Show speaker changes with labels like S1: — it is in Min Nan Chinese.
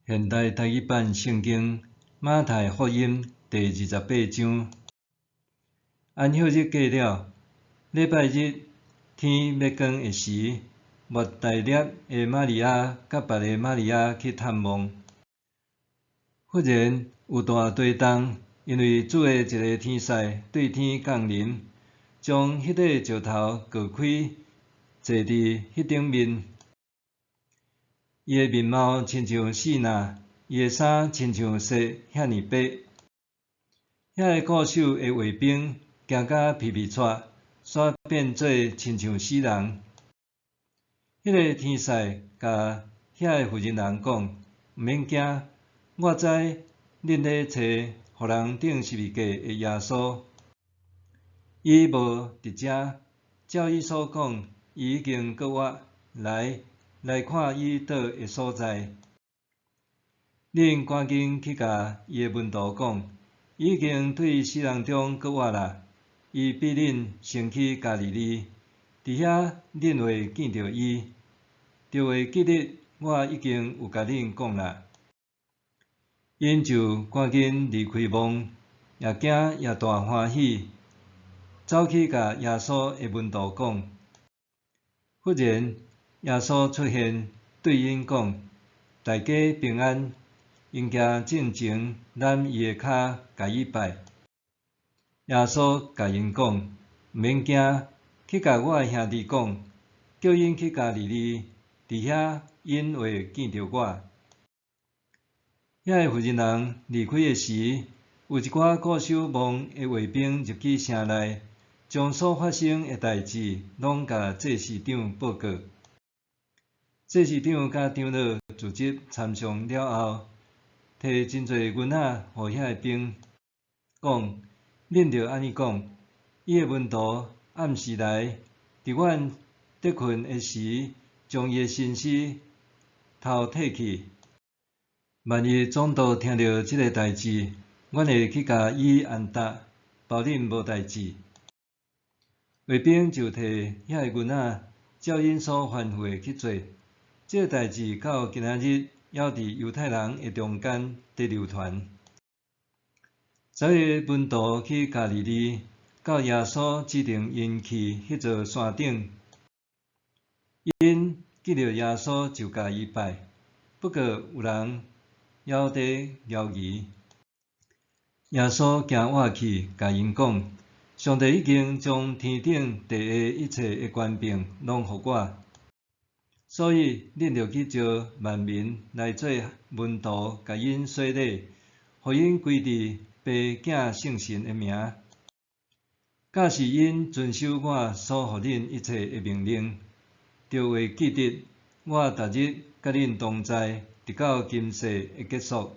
S1: 現代台語版聖經馬太福音第28章。安息日過了，禮拜日天欲光的時，抹大拉的瑪利亞佮別个瑪利亞去探望。忽然有大地動，因為主的一个天使對天降臨，將彼塊石頭割開，坐佇彼頂面。伊的面貌親像爍爁，伊的衫親像雪遐爾白。遐个固守的衛兵驚甲皮皮掣，煞變做親像死人。彼个天使共遐个婦人人講：毋免驚，我知恁咧揣予人釘十字架的耶穌。伊無佇遮，照伊所講，伊已經復活，來，來看伊倒的所在。恁趕緊去共伊的門徒講，伊已經對死人中復活啦！伊比恁先去加利利，佇遐恁會見著伊。著會記得我已經有共恁講啦。𪜶就趕緊離開墓，也驚也大歡喜，走去共耶穌的門徒講。忽然，耶穌出現，對𪜶講：大家平安！𪜶行進前攬伊的跤，共伊拜。耶穌共𪜶講：毋免驚，去共我的兄弟講，叫𪜶去加利利，佇遐𪜶會見著我。遐个婦人人離開的時，有一寡固守墓的衛兵入去城內，將所發生的代誌攏共祭司長報告。祭司長佮長老聚集參商了後，提真濟銀仔予遐个兵，講：恁著按呢講，伊的門徒暗時來，佇阮佇睏的時，將伊的身屍偷提去。萬一總督聽著這个代誌，阮會去共伊按答，包恁無代誌。衛兵就提遐个銀仔，照𪜶所吩咐的去做。這个代誌到今仔日，猶佇猶太人的中間佇流傳。11个門徒去加利利，到耶穌指定𪜶去彼座山頂。𪜶見著耶穌就共伊拜，不過有人猶佇猶疑。耶穌行倚去，共𪜶講：上帝已經將天頂地下一切的權柄攏予我，所以恁著去召萬民來做門徒，共𪜶洗禮，予𪜶歸佇父囝聖神的名，教示𪜶遵守我所予恁一切的命令，著會記得我逐日佮恁同在，直到今世的結束。